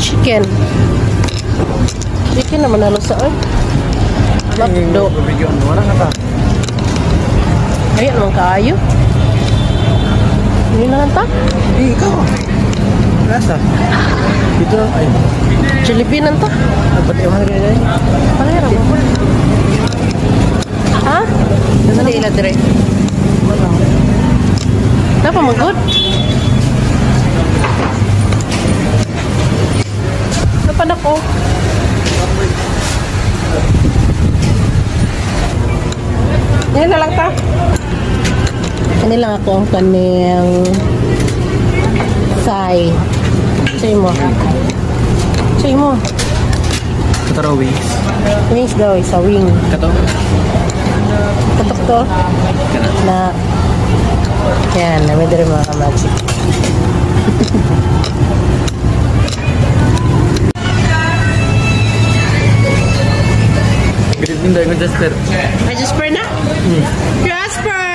Chicken. Chicken naman nalo sa oy. McDo. Wala na ta. Ayun naman kaayo. Hindi na lang ta. Di, ikaw. Nasa? Dito, ay. Jollibee nan ta. Ba't iwan na kayo? Pangira mo. Ha? Nasa di ila dire? Napa magod? Napa na ko? Yan na lang ta. Kani lang ako ang kaning sai. Say mo. Say mo. Kataro wings. Wings daw, isa wing. Kato? Katok to. Na yan, namin diri mga ka-magic. Good evening, Dagon Jasper. Ay, Jasper na? Jasper!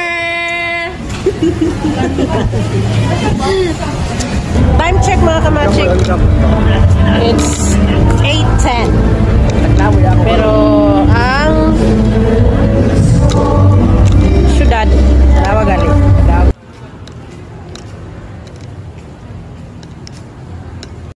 Time check mga ka-magic. It's 8:10. Pero